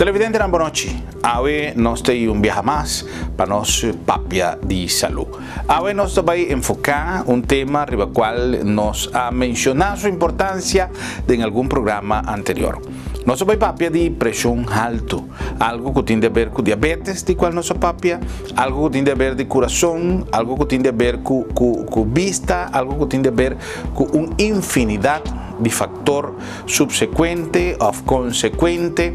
Televidentenan bonochi. Awe nos ta un biaha mas pa nos papia di salú. Awe nos ta bai enfoká un tema riba kual nos a menshoná su importansia den algun programa anterior. Nos ta bai papia di preshon haltu, algu ku tin di aber ku diabetes di kual nos a papia, algu ku tin di aber di kurason, algu ku tin di aber ku ku ku bista, algu ku tin di aber ku un infinidat di faktor subsekuente òf konsekuente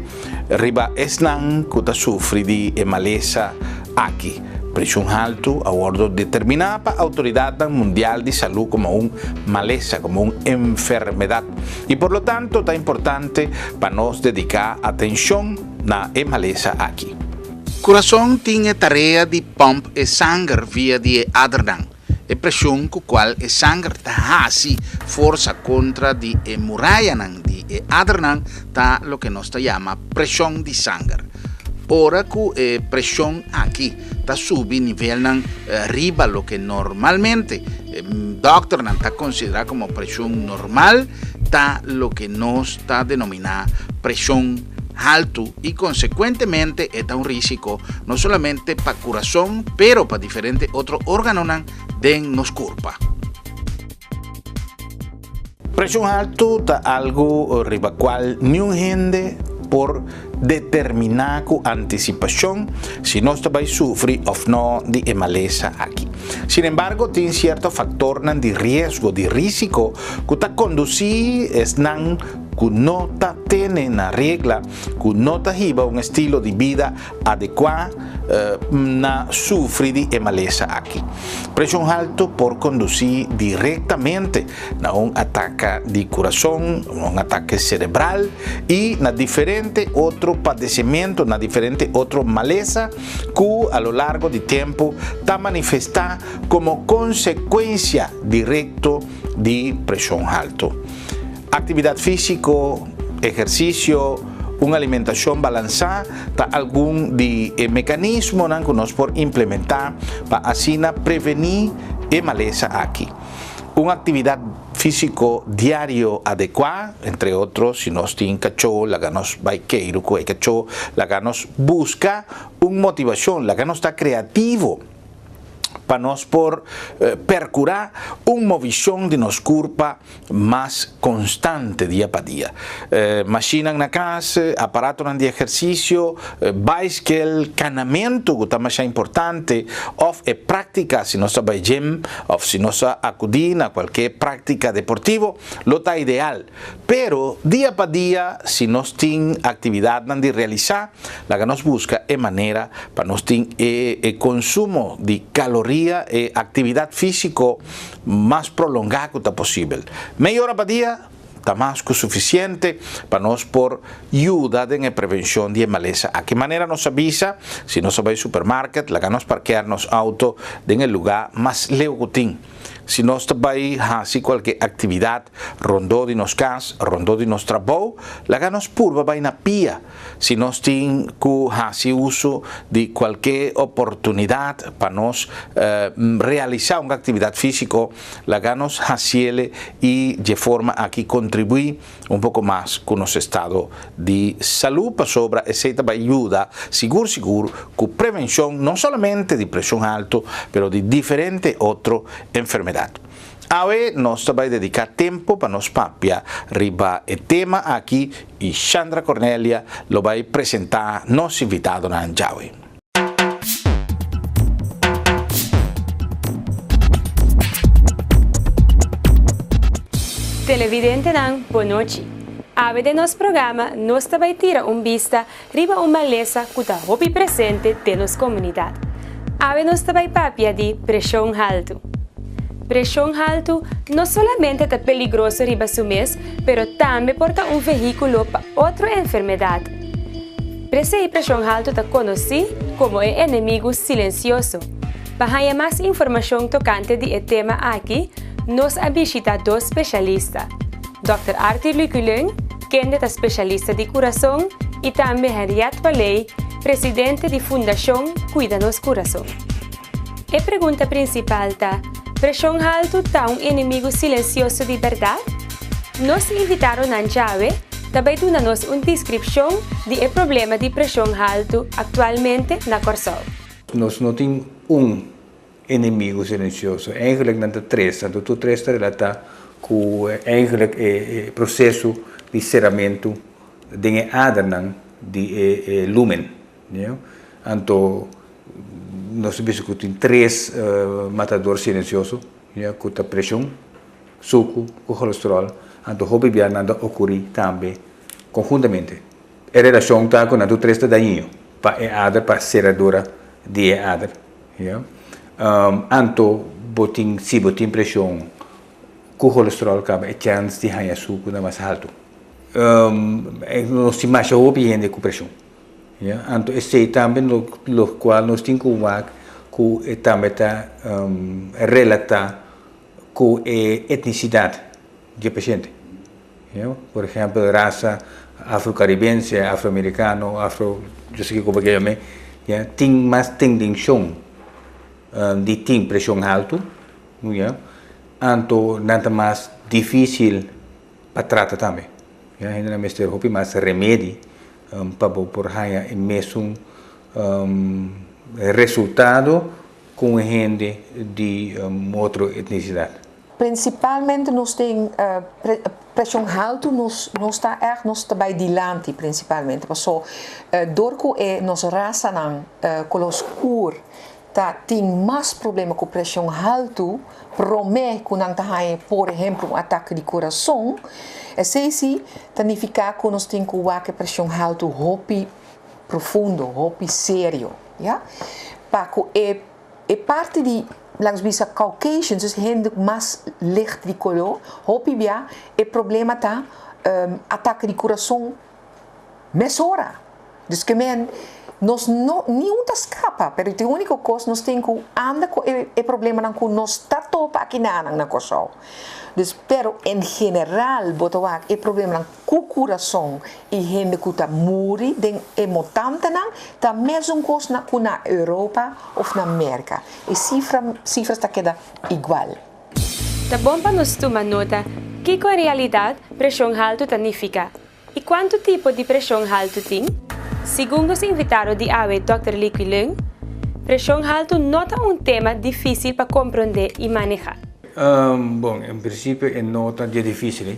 riba esnan ku ta sufri di e malesa aki. Preshon haltu a wòrdu determiná pa outoridatnan mundial di salú komo un malesa, komo un enfermedat, i por lo tanto ta importante pa nos dediká atenshon na e malesa aki. Kurason tin e tarea di pòmp e sanger via di e adernan. E preshon ku kual e sanger ta hasi forsa kontra di e murayanan di e adernan ta loke nos ta yama preshon di sanger. Ora ku e preshon aki ta subi nivelnan riba loke normalmente dòkternan ta konsiderá komo preshon normal, ta loke nos ta denominá preshon haltu i konsekuentemente e ta un risiko no solamente pa kurason pero pa diferente otro órganonan den nos kurpa. Preshon haltu ta algu riba kual niun hende por determiná ku antisipashon si nos ta bai sufri òf no di e malesa aki. Sinembargo, tin sierto faktornan di riesgo, di risiko, ku ta kondusí esnan ku no ta tene na regla, ku no ta hiba un estilo di bida adekuá na sufri di e malesa aki. Preshon haltu por kondusí direktamente na un ataka di kurason, un atake serebral i na diferente otro padesimentu, na diferente otro malesa ku a lo largo di tempu ta manifestá komo konsekuensia direkto di preshon haltu. Aktividat físiko, ehersisio, un alimentashon balansá ta algun di e mekanismonan ku nos por implementá pa asina prevení e malesa aki. Un aktividat físiko diario adekuá, entre otro si nos tin kachó laga nos bai keiru ku e kachó, laga nos buska un motivashon, laga nos ta kreativo. pa nos por percura un movicion di nos curpa mas constante dia pa dia. Mashinnan na cas, aparatonan di ehercicio, baiskel, canamento cu ta masha importante of e practica si nos ta bay gym of si nos ta acudi na cualke practica deportivo lo ta ideal. Pero dia pa dia si nos tin actividadnan di realisa, laga nos busca e manera pa nos tin e e consumo di caloria, e actividad fisico mas prolonga cu ta posibel. Mey ora pa dia ta mas cu suficiente pa nos por yuda den e prevencion di e malesa aki. Manera nos a bisa, si nos a bay supermarket, laga nos parkear nos auto den e luga mas leu cu tin. Si nos ta bay haci cualke actividad rondó di nos cas, rondó di nos trabou, laga nos purba bay na pia. Si nos tin cu haci uso di cualke oportunidad pa nos realisa un actividad fisico, laga nos haciele y dje forma aki contribui un poco mas cu nos estado di salud, pasobra esey ta bay yuda sigur sigur cu prevencion no solamente di presion alto, pero di diferente otro enfermedad. Awe nos ta bai dediká tempu pa nos papia riba e tema aki i Shandra Cornelia lo bai presentá nos invitadonan djawe. Televidentenan bonochi. Awe den nos programa nos ta bai tira un bista riba un malesa ku ta hopi presente den nos komunidat. Awe nos ta bai papia di preshon haltu. Preshon haltu no solamente ta peligroso riba su mes, pero tambe por ta un vehíkulo pa otro enfermedat. P'esei preshon haltu ta konosí komo e enemigu silensioso. Pa haña mas informashon tokante di e tema aki, nos a bishita dos speshalista, Dòkter Arthur Luculeun, kende ta speshalista di kurason, i tambe Henriette Waley, presidente di Fundashon Kuida Nos Kurason. E pregunta prinsipal ta, Preshon haltu ta un enemigu silensioso di bèrdat? Nos invitadonan djawe. ta bai duna nos un deskripshon di e problema di preshon haltu aktualmente na Kòrsou. Nos no tin un enemigu silensioso. Eigenlijk nan ta tres, anto tur tres ta relatá ku eigenlijk e proseso di seramentu den e adernan di e lumen. Anto nos ta bisa ku tin tres matador silensioso, ku ta preshon, suku ku kolesteròl, anto hopi bia nan ta okurí tambe konhuntamente. E relashon ta ku nan tur tres ta dañino pa e ader, pa seradura di e ader. Anto bo tin, si bo tin preshon ku kolesteròl kaba e chèns di haña suku ta mas haltu. Nos tin masha hopi hende ku preshon. Anto esei tambe lokual nos tin ku wak ku e tambe ta relatá ku e etnisidat di e pashente. Por ehèmpel rasa afrokaribense, afroamerikano, afro yo sé kiko bo ke yam'é, ya, tin mas tendenshon di tin preshon haltu, ya, anto nan ta mas difísil pa trata tambe. Ya, hendenan mester hopi mas remedi pa bo por haña e mesun resultado ku un hende di otro etnisidat. Prinsipalmente nos tin preshon haltu nos nos ta ègt nos ta bai dilanti prinsipalmente paso dor ku e nos rasanan koló skur ta tin mas problema ku preshon haltu promé ku nan ta haña por ehemplo un atake di kurason esei si ta nifiká ku nos tin ku wak e preshon haltu hopi profundo hopi serio ya pa ku e E parti di, laga nos bisa, Caucasians, dus hende mas licht di koló, hopi bia e problema ta atake di kurason mesora. Dus ke men, nos no, niun ta skapa, pero e úniko kos nos tin ku anda ku e problemanan ku nos ta topa akinanan na Kòrsou. Dus, pero en general bo ta wak e problemanan ku kurason i hende ku ta muri den e motantenan ta mesun kos na ku na Europa òf na Merka. E sifra sifras ta keda igual. Ta bon pa nos tuma nota kiko en realidat preshon haltu ta nifiká i kuantu tipo di preshon haltu tin. Segun nos invitado di awe Dòkter Liqui Leung, preshon haltu no ta un tema difísil pa komprondé i manehá. Bon, en prinsipio e no ta dje difísil.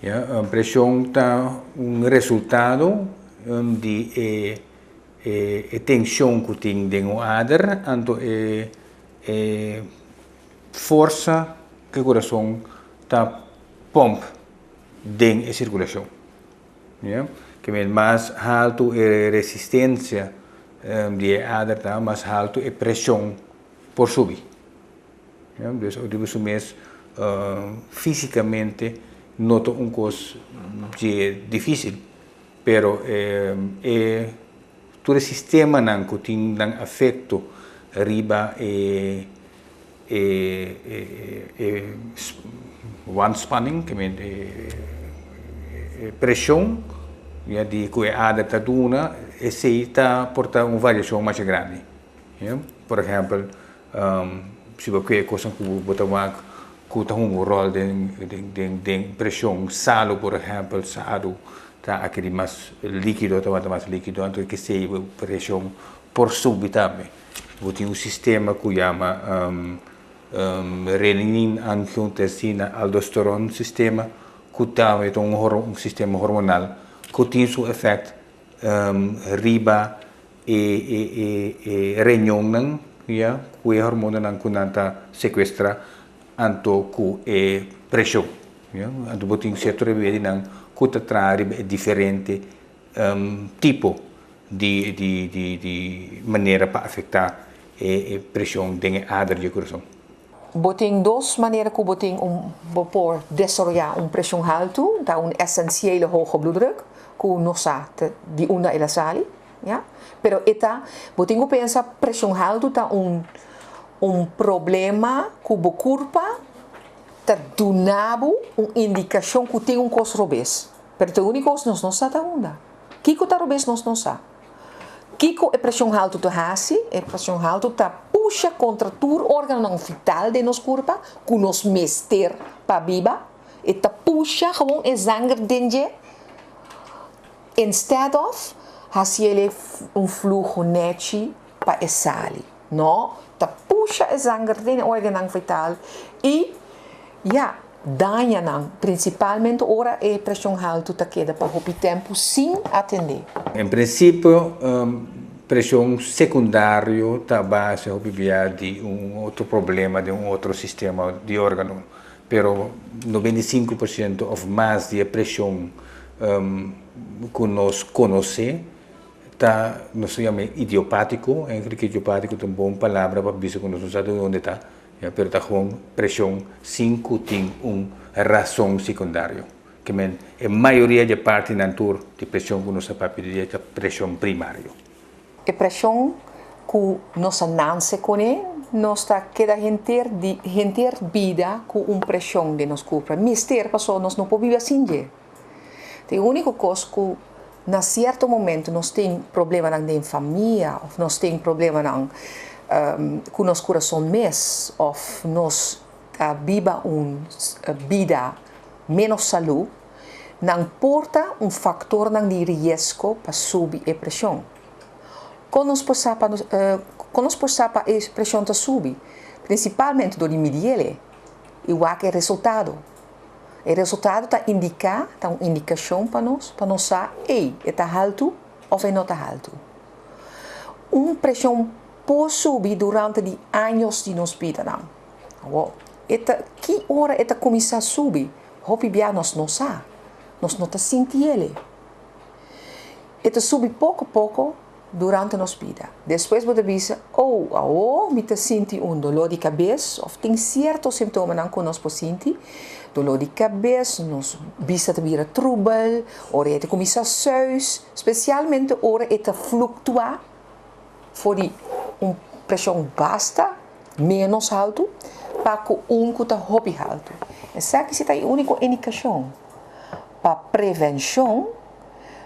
Ya, preshon ta un resultado di e e tenshon ku tin den un ader, anto e e forsa ku e kurason ta pòmp den e sirkulashon. Ya, ke men mas haltu e resistensia di e ader ta, mas haltu e preshon por subi. Ya, dus riba su mes físikamente no ta un kos dje difísil, pero e tur e sistemanan ku tin nan afekto riba e e e wandspanning, ke men e preshon ya di ku e ader ta duna, esei ta por ta un variashon masha grandi. Ya, por ehèmpel. Si bo kue kosnan ku bo ta wak ku ta hunga un ròl den preshon, salu por ehèmpel, salu ta akeri mas líkido, ta wanta mas líkido, anto e kesei bo preshon por subi tambe. Bo tin un sistema ku yama renin-angiotensina-aldosteron sistema ku tambe ta un sistema hormonal ku tin su efèkt riba E e e e reñonnan ya ku e hormonanan ku nan ta sekuestrá anto ku e preshon ya. Anto bo tin sierto remedinan ku ta traha riba e diferente tipo di di di di manera pa afektá e e preshon den e ader di e kurason. Bo tin dos manera ku bo tin un bo por desaroyá un preshon haltu, ta un esensiële hoge bloeddruk ku no sa ta di unda el a sali. Ya, pero e ta, bo tin ku pensa preshon haltu ta un un problema ku bo kurpa ta duna bo un indikashon ku tin un kos robes. Pero ta e úniko kos nos no sa ta unda. Kiko ta robes nos no sa. Kiko e preshon haltu ta hasi? E preshon haltu ta pusha kontra tur órganonan vital den nos kurpa ku nos mester pa biba. E ta pusha gewoon e sanger den dje. Instead of hasi un fluho nechi pa e sali. No, ta pusha e sanger den órgano vital i ja, daña nan, prinsipalmente ora e preshon haltu ta keda pa hopi tempu sin atendé. En prinsipio, preshon sekundario ta base di un otro problema, di un otro sistema di órgano. Pero 95% òf mas di preshon ku nos konosé ta, nos ta yama idiopátiko. Eigenlijk idiopátiko ta un bon palabra pa bisa ku nos no sa unda ta, ja, pero ta ku preshon sin ku tin un rason sekundario. Ke men, e mayoria di parti nan tur di preshon ku nos ta papia ta preshon primario. E preshon ku nos a nase kuné, nos ta keda henter di henter bida ku un preshon den nos kurpa. Mester pasó nos no por biba sin dje. E úniko kos ku na sierto momento nos tin problema den famia, òf nos tin problema ku nos kurason mes, òf nos biba un bida ménos salú, nan por ta un faktor nan di riesgo pa subi e preshon. Kon nos por pa kon nos por pa e preshon ta subi? Prinsipalmente dor di midi i wak e resultado. E resultado ta indiká, ta un indikashon pa nos sa, ei, ta haltu òf no ta haltu. Un preshon por subi durante di añanan di nos bida nan. Awor, e ta, ki ora e ta kuminsá subi? Hopi bia nos no sa. Nos no ta sinti e. E ta subi poko poko durante nos bida. Despues bo ta bisa, oh, oh, mi ta sinti un doló di kabes, òf tin sierto síntoma ku nos por sinti, doló di kabes, nos bista ta bira troebel, ora e ta kuminsá suis, spesialmente ora e ta fluktuá for di un preshon basta ménos haltu pa ku un ku ta hopi haltu. Esaki ta e úniko indikashon. Pa prevenshon,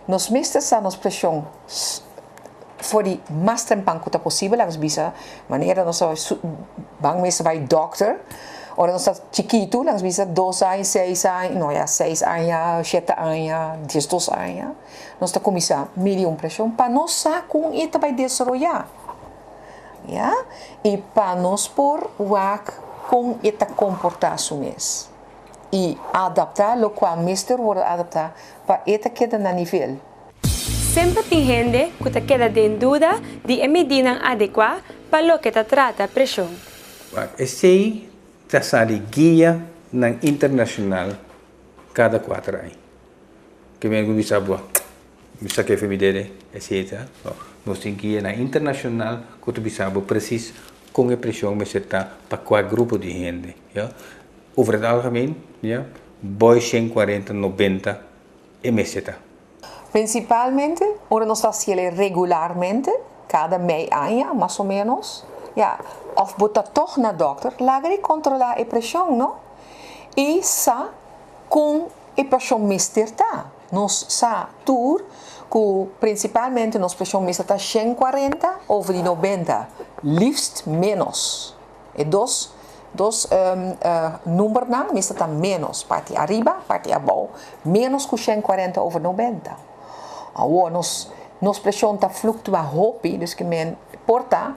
nos mester sa nos preshon for di mas trempan ku ta posibel, nos bisa, manera nos ban mester bai dòkter, ora nos ta chikitu, nos bisa 2 aña, 6 aña, no ya, 6 aña, 7 aña, 12 aña, nos ta kuminsá midi un preshon pa nos sa kon e ta bai desaroyá. Ja? I pa nos por wak kon e ta komportá su mes. I adaptá loke mester wòrdu adaptá pa e ta keda na nivel. Semper tin hende ku ta keda den duda di e medida adekuá pa loke ta trata preshon. Esei ta sali guia nan internashonal kada 4 aña. Ke men bisa bo, bisa ku FMDD, etc. Nos tin guia nan internashonal ku ta bisa bo precies kon e preshon mester ta pa kua grupo di hende. Ja? Over het algemeen, ja, bou 140, 90 e mester ta. Prinsipalmente, ora nos ta hasié regularmente, kada mei aña, mas o ménos. Ja, òf bo ta toch na dòkter, laga e kontrolá e preshon, no? I sa kon e preshon mester ta. Nos sa tur ku prinsipalmente nos preshon mester ta 140 over di 90, liefst ménos. E dos numbernan mester ta ménos, parti ariba, parti abou, ménos ku 140 over 90. Awor, nos preshon ta fluktuá hopi, dus ke men por ta,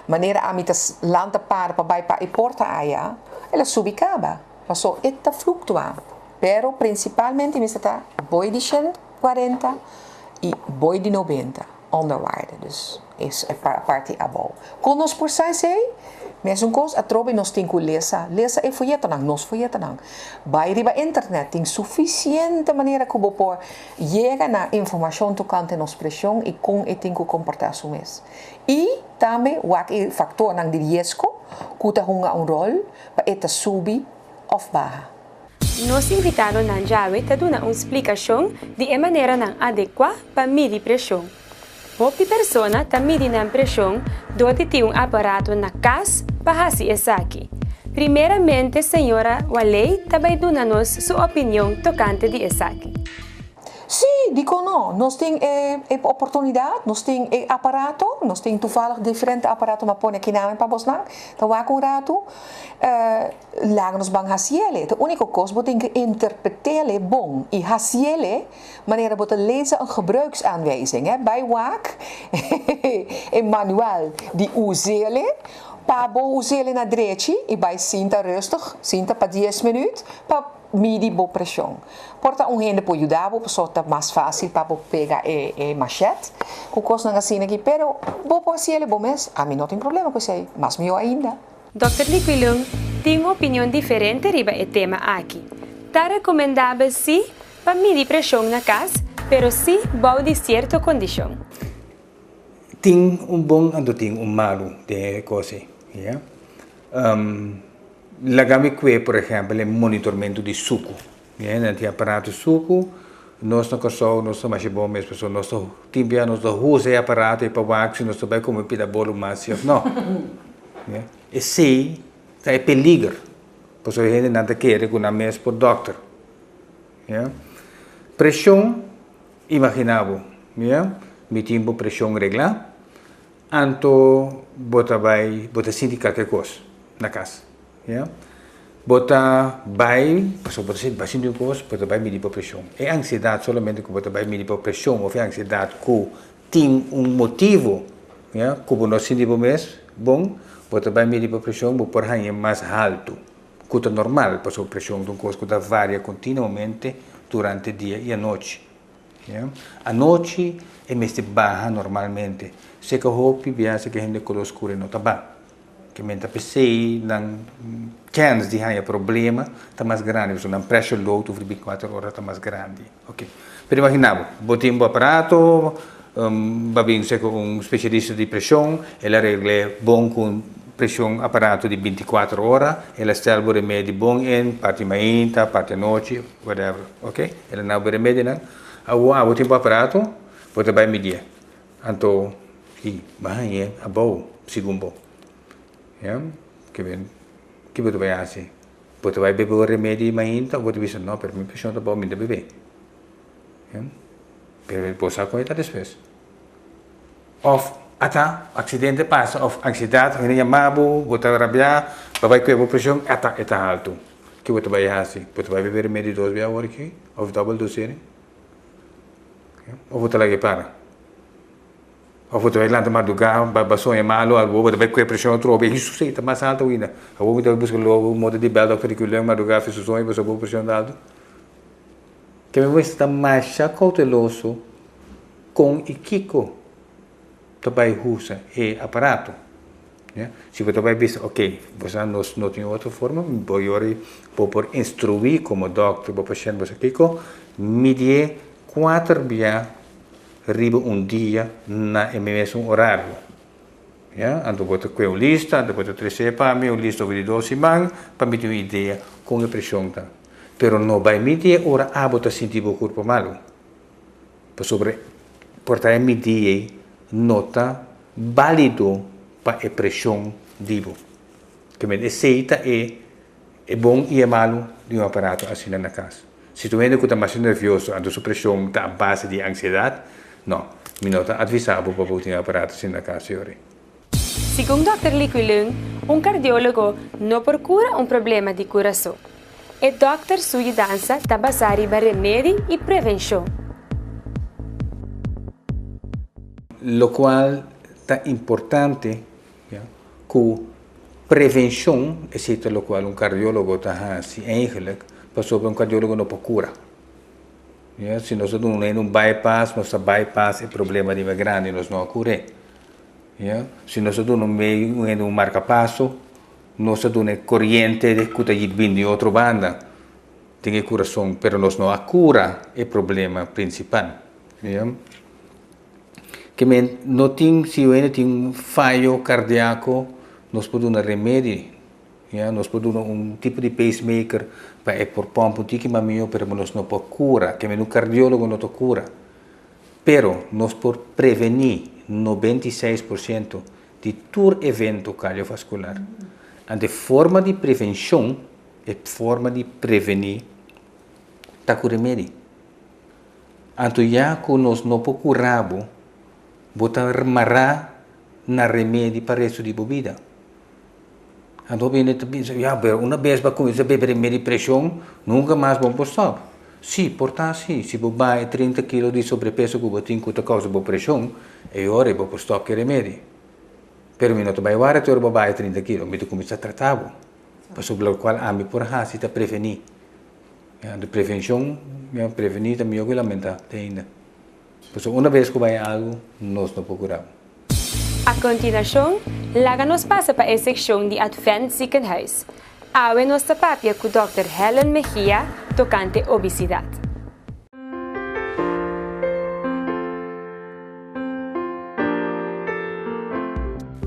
manera ami ta lanta para pa bai pa e porta aya, el a subi kaba. Pasó e ta fluktuá. Pero prinsipalmente mester ta bou di 140 i bou di 90 onderwaarde. Dus e parti abou. Kon nos por sa esei? Mesun kos, atrobe nos tin ku lesa. Lesa e foyetonan, nos foyetonan. Bai riba internet, tin sufisiente manera ku bo por yega na informashon tokante nos preshon i kon e tin ku komportá su mes. I tambe wak e faktornan di riesgo ku ta hunga un ròl pa e ta subi òf baha. Nos invitadonan djawe ta duna un splikashon di e maneranan adekuá pa midi preshon. Hopi persona ta midi nan preshon dor di tin un aparato na kas pa hasi esaki. Primeramente, señora Waley ta bai duna nos su opinion tokante di esaki. Sí. dikon no? Nos tin e e oportunidat, nos tin e aparato, nos tin toevallig diferente aparato m'a pone akinan pa bosnan ta wak un ratu. Laga nos ban hasiele. Ta úniko kos bo tin ku interpret'ele bon i hasiele manera bo ta lesa un gebruiksaanwijzing, hè. Bai wak e manual di us'ele pa bo us'ele na drechi i bai sinta rustig, sinta pa dies minuut pa midi bo preshon. Por ta un hende por yuda bo pasobra ta mas fásil pa bo pega e e mashet ku kosnan asina aki, pero bo por hasiele bo mes, ami no tin problema ku esei, mas mihó ainda. Dòkter Li Quilung tin un opinion diferente riba e tema aki. Ta rekomendabel sí pa midi preshon na kas, pero sí bou di sierto kondishon. Tin un bon anto tin un malu den e kos ei, ya. Laga mi kue por ehèmpel e monitormentu di suku, ya. Nan tin aparato suku, nos na Kòrsou nos ta masha bon mes pasobra nos ta tin bia nos ta usa e aparato ei pa wak si nos ta bai kome pida bolo mas si òf no, ya. Esei ta e peliger, pasobra e hendenan ta kere ku nan mes por dòkter, ya. Preshon. Imagina bo, mira, mi tin bo preshon reglá, anto bo ta bai, bo ta sinti kalke kos na kas, ya. Bo ta bai, pasobra bo ta sinti, bo a sinti un kos, bo ta bai midi bo preshon. E ansiedat solamente ku bo ta bai midi bo preshon òf e ansiedat ku tin un motivo, ya, ku bo no sinti bo mes bon, bo ta bai midi bo preshon, bo por haña mas haltu. Ku ta normal, pasobra preshon ta un kos ku ta varia kontinuamente durante dia i anochi. Ya. Anochi e mester baha normalmente. Seka hopi bia seka hende koló skur e no ta ba. Ke men ta p'esei nan kèns di haña problema ta mas grandi pasobra nan pressure load over di bintikuater ora ta mas grandi. Oke. Pero imagina bo, bo tin bo aparato, bo a bin seka un spesialista di preshon, el a regl'é bon ku un preshon aparato di bintikuater ora, el a stel bo remedi bon en, parti mainta, parti anochi, whatever, oke. El a na bo remedinan. Awor abo tin bo aparato, bo ta bai midié. Anto, i bo a hañ'é abou, segun bo. Ya, ke ben, ke bo ta bai hasi? Bo ta bai bebe un remedi mainta o bo ta bisa no pero mi preshon ta bou mi ta bebe. Pero bo sa kon e ta despues. Of ata aksidente pasa of ansiedat hende yama bo, bo ta rabia, bo bai kue bo preshon ata e ta haltu. Ke bo ta bai hasi? Bo ta bai bebe remedi dos bia awor aki of dòbel dosering? Of bo ta laga e para? Of bo ta bai lanta mardugá, ba soña malu, awor bo ta bai kue preshon atrobe, i su ta mas altu ainda. Awor mi ta bai buska logo un moto di bèl dòkter Riquelme mardugá fi su soño pasobra bo preshon ta altu. Ke mi mester ta masha kouteloso kon i kiko ta bai usa e aparato. Ya. Si bo ta bai bisa, ok, bo sa nos no tin otro forma, bo yori bo por instruí komo dòkter bo pashènt bo sa kiko, midié kuater bia riba un dia na e mesun orario. Ya, anto bo ta kue un lista, anto bo ta trese pa mi un lista over di dos siman pa mi tin un idea kon e preshon ta. Pero no bai midi e ora abo ta sinti bo kurpo malu. Pasobra por ta e midi ei no ta balido pa e preshon di bo. Kemende esei ta e e bon i e malu di un aparato asina na kas. Si ta un hende ku ta masha nervioso anto su preshon ta a base di ansiedat, no, mi no ta advisá bo pa bo tin un aparato asina na kas, yori. Segun dòkter Li Kui Leung, un kardiólogo no por kura un problema di kurason. E dòkter su yudansa ta basá riba remedi i prevenshon. Lokual ta importante ku prevenshon, esei ta lokual un kardiólogo ta hasi eigenlik, pasobra un kardiólogo no por kura. Ya, si nos ta duna un hende un bypass, nos ta bypass e problema di mas grandi, nos no a kur'é. Ya, si nos ta duna un hende un markapaso, nos ta duna e koriente ku ta yit bini di otro banda den e kurason, pero nos no a kura e problema prinsipal. Ya. Ke men no tin, si un hende tin un fayo kardiako, nos por duna remedi, ya, nos por duna un tipo di pacemaker pa e por pòmp un tiki mas mihó, pero nos no por kura, ke men un kardiólogo no ta kura. Pero nos por prevení 96% di tur evento kardiovaskular. Anto e forma di prevenshon, e forma di prevení ta ku remedi. Anto ya ku nos no por kura bo, bo ta mará na remedi pa resto di bo bida. Anto hopi hende ta bisa, ya, pero una bes bo a kuminsá bebe remedi di preshon, nunka mas bo por stòp. Sí, por ta así. Si bo baha e trinta kilo di sobrepeso ku bo tin ku ta kousa bo preshon, e ora ei bo por stòp ku e remedi. Pero mi no ta bai wara te ora bo baha e trinta kilo, mi ta kuminsá trata bo. Pasobra lokual ami por hasi ta prevení. Ya, di prevenshon, ya, prevení ta mihó ku lamentá te ainda. Pasobra una bes ku bai algu, nos no por kura bo. A kontinuashon, laga nos pasa pa e sekshon di Advent Ziekenhuis. Awe nos ta papia ku dòkter Helen Mejia tokante obesidat.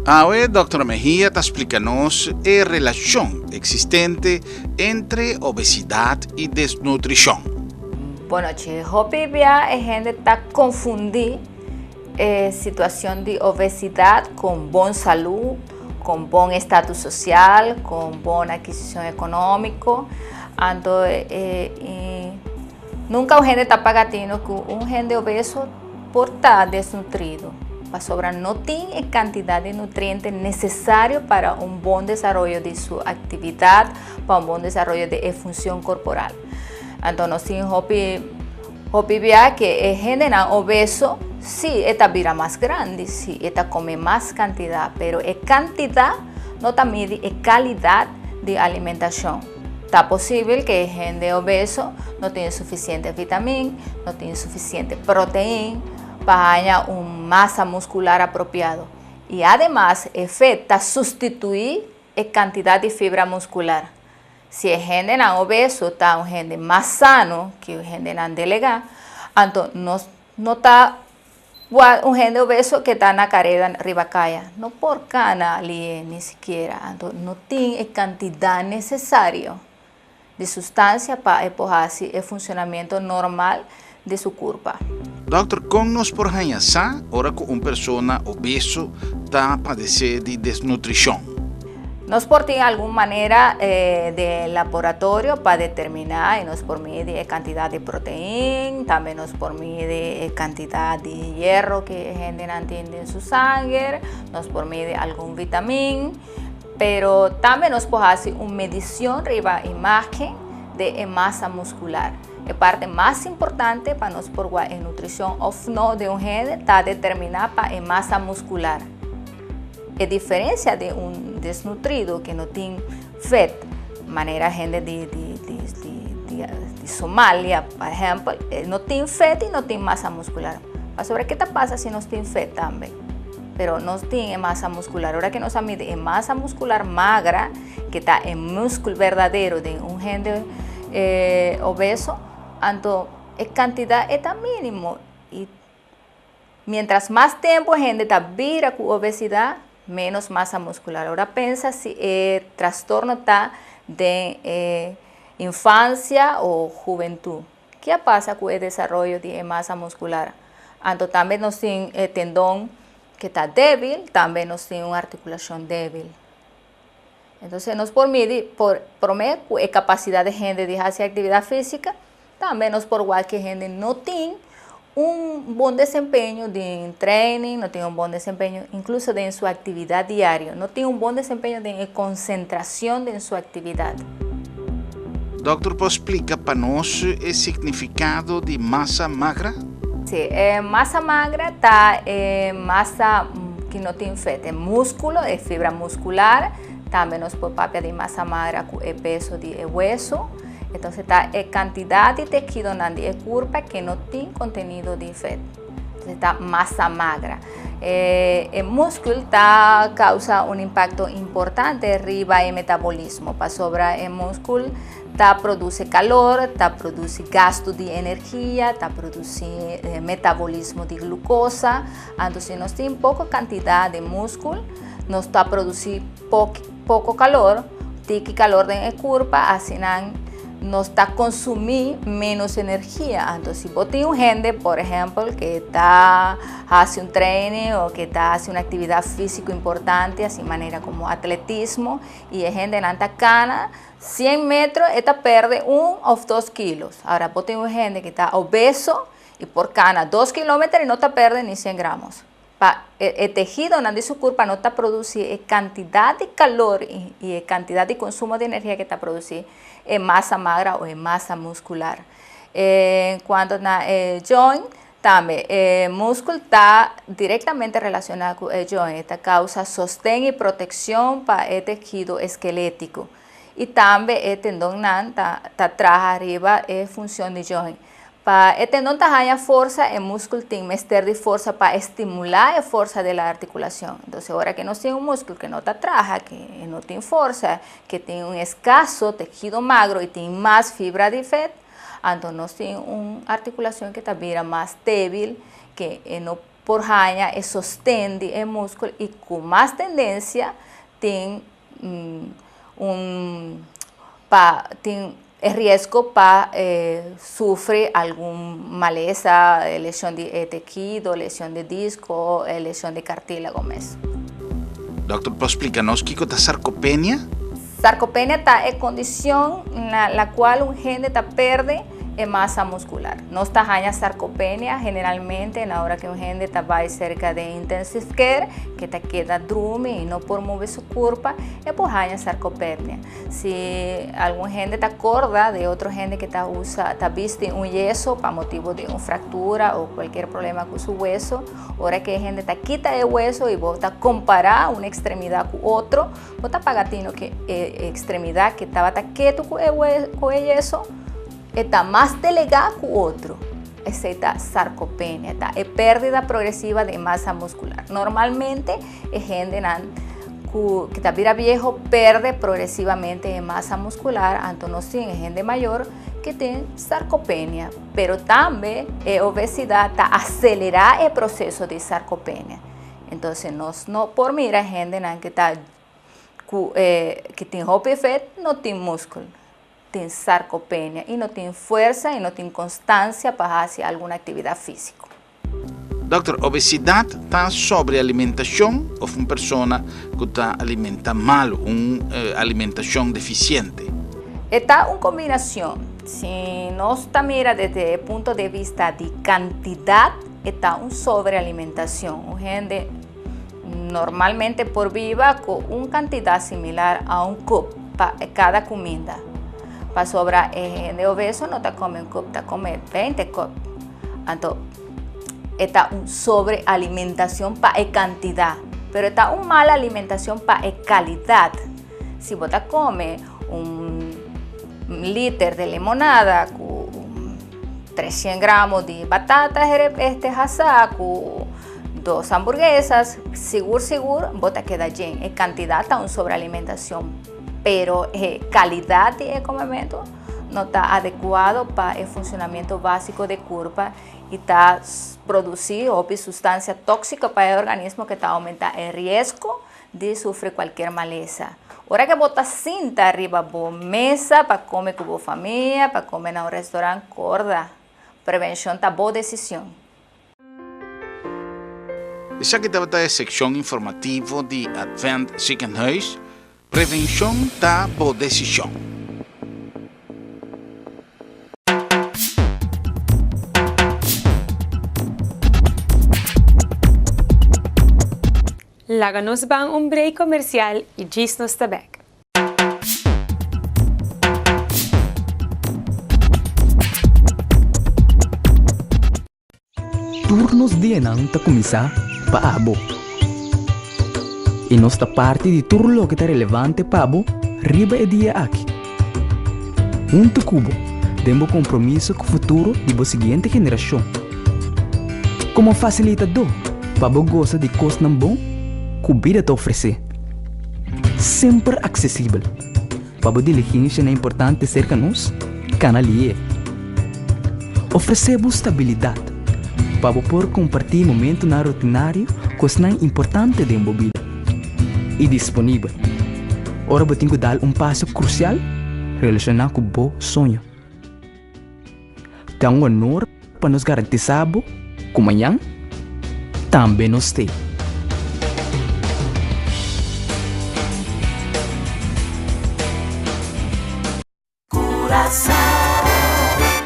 Awe Dòkter Mejia ta splika nos e relashon eksistente entre obesidat i desnutrishon. Bonochi. Hopi bia e hende ta konfundí e situashon di obesidat kon bon salú, kon bon estatus sosial, kon bon akisishon ekonómiko. Anto e nunka un hende ta paga tino ku un hende obeso por ta desnutrido, pasobra no tin e kantidat di nutriente nesesario para un bon desaroyo di su aktividat, pa un bon desaroyo di e funshon korporal. Anto nos tin hopi hopi bia ke e hendenan obeso, si e ta bira mas grandi, si e ta kome mas kantidat, pero e kantidat no ta midi e kalidat di alimentashon. Ta posibel ke e hende obeso no tin sufisiente vitamin, no tin sufisiente protein pa haña un masa muskular apropiado. I ademas e fet ta sustituí e kantidat di fibra muskular. Si e hendenan obeso ta un hende mas sano ke un hendenan delegá, anto nos no ta Wak un hende obeso ke ta na kareda riba kaya no por kana lié ni sikiera, anto no tin e kantidat nesesario di sustansia pa e por hasi e funshonamentu normal di su kurpa. Dòkter, kon nos por haña sa ora ku un persona obeso ta padesé di desnutrishon? Nos por tin algun manera den e laboratorio pa determiná i nos por midi e kantidat di protein, tambe nos por midi e kantidat di hierro ku e hendenan tin den su sanger, nos por midi algun vitamin, pero tambe nos por hasi un medishon riba imágen di e masa muskular. E parte mas importante pa nos por wak e nutrishon òf no di un hende ta determiná pa e masa muskular. E diferencia di un desnutrido que no tin vet, manera hende di di di di di Somalia, por ehempel, no tin vet y no tin masa muscular. Pasobra ke ta pasa si nos tin vet tambe? Pero nos tin e masa muscular. Ora ke nos a midi e masa muscular magra, ke ta e muscul berdadero den un hende obeso, anto e cantidad e ta minimo y Mientras mas tempu hende ta bira ku obesidad, menos masa muskular. Ora pensa si e trastorno ta den e infansia o hubentut. Ke a pasa ku e desaroyo di e masa muskular? Anto tambe nos tin e tendon ke ta debil, tambe nos tin un artikulashon debil. Entonces nos por midi por prome ku e kapasidat di hende di hasi aktividat físika, tambe nos por wak ku hende no tin un bon desempeño den training, no tin un bon desempeño inkluso den su aktividat diario, no tin un bon desempeño den e konsentrashon den su aktividat. Dòkter por splika pa nos e signifikado di masa magra? Sí, e masa magra ta e masa ki no tin fet, e músculo, e fibra muscular. Tambe nos por papia di masa magra ku e peso di e hueso. Entonces ta e kantidat di tehidonan di e kurpa ke no tin kontenido di fet. Entonces ta masa magra. E, e músculo ta causa un impacto importante riba e metabolismo, pasobra e músculo Ta produci calor, ta produci gasto di energia, ta produci metabolismo di glucosa. Anto si nos tin poco cantidad di muscul, nos ta produci poco calor, tiki calor den e curpa, asinan nos ta consumi menos energia. Anto si bo tin un hende, por ehempel, ke ta haci un training o ke ta haci un actividad fisico importante, asi manera como atletismo, y e hendenan ta cana, Cien metro e ta perde un of dos kilos. Ahora bo tin un hende ki ta obeso E por cana 2 kilometer y no ta perde ni 100 gramos. Pa e tehidonan di su curpa no ta produci e cantidad di calor y e cantidad di consumo di energia cu ta produci e masa magra o e masa muscular. En cuanto na e joint, tambe e muscul ta directamente relaciona cu e joint, e ta causa sosten y proteccion pa e tehido eskeletico. Y tambe e tendonnan ta traha riba e funcion di joint. Pa e tendon ta haña forsa, e múscul tin mester di forsa pa estimulá e forsa di la articulacion. Entonces, ora ke nos tin un múscul ke no ta traha, ke no tin forsa, ke tin un escaso tehido magro i tin mas fibra di vet, anto nos tin un articulacion ke ta bira mas débil, ke e no por haña e sosten di e múscul i ku mas tendencia tin un pa tin e riesgo pa sufri algun malesa, lesion di e tehido, lesion di disco, lesion di cartilago mes. Dokter por splica nos kico ta sarcopenia? Sarcopenia ta e condicion na la cual un hende ta perde e masa muscular. Nos ta haña sarcopenia generalmente na ora cu un hende ta bay cerca den intensive care, cu ta keda drumi y no por move su curpa, e por haña sarcopenia. Si algun hende ta corda di otro hende cu ta usa, ta bisti un yeso pa motibo di un fractura o cualkier problema cu su hueso, ora cu e hende ta kita e hueso y bo ta compara un extremidad cu otro, Bo ta paga tino ku e ekstremidat ku tabata ketu ku e ku e yeso e ta mas delegá ku otro. Esei ta sarcopenia, ta e pèrdida progresiva di masa muskular. Normalmente e hendenan ku ta bira vieho pèrdè progresivamente e masa muskular, anto nos tin e hende mayor ku tin sarcopenia. Pero tambe e obesidat ta aselerá e proseso di sarcopenia. Entonces nos no por mira hendenan que ta cu que tin hopi vet no tin muscul, tin sarcopenia y no tin fuerza y no tin constancia pa haci algun actividad fisico. Dokter, obesidad ta sobrealimentacion of un persona cu ta alimenta malo, un alimentacion deficiente? E ta un combinacion. Si nos ta mira desde e punto de vista di cantidad, E ta un sobrealimentacion. Un hende normalmente por biba cu un cantidad similar a un cup pa cada cuminda. Pasobra e hende obeso no ta come un cup, ta come 20 cup. Anto e ta un sobrealimentacion pa e cantidad, pero e ta un mala alimentacion pa e calidad. Si bo ta come un liter di limonada cu 300 gramo di batata este hasá ku dos hamburguesas, sigur sigur bo ta keda yen. E kantidat ta un sobrealimentashon, pero e kalidat di e komementu no ta adekuado pa e funshonamentu básiko di kurpa i ta produsí hopi sustansia tóksiko pa e organismo ku ta oumentá e riesgo di sufri kualkier malesa. Ora ke bo ta sinta riba bo mesa pa kome ku bo famia, pa kome na un restaurant, korda, prevenshon ta bo desishon. Esaki tabata e sekshon informativo di Advent Ziekenhuis, Prevenshon ta bo desishon. Laga nos ban un break comercial y djis nos ta bek. Tur nos dianan ta kuminsá pa abo. I nos ta parti di tur loke ta relevante pa bo riba e dia aki. Huntu ku bo den bo kompromiso ku futuro di bo siguiente generashon. Komo fasilitadó pa bo gosa di kosnan bon ku bida ta ofresé. Semper aksesibel pa bo diligenshanan importante serka nos, kana lié. Ofresé bo stabilidat pa bo por kompartí momentunan rutinario ku esnan importante den bo bida. I disponibel ora bo tin ku dal un paso krusial relashoná ku bo soño. Ta un honor pa nos garantisá bo ku mañan tambe nos t'ei.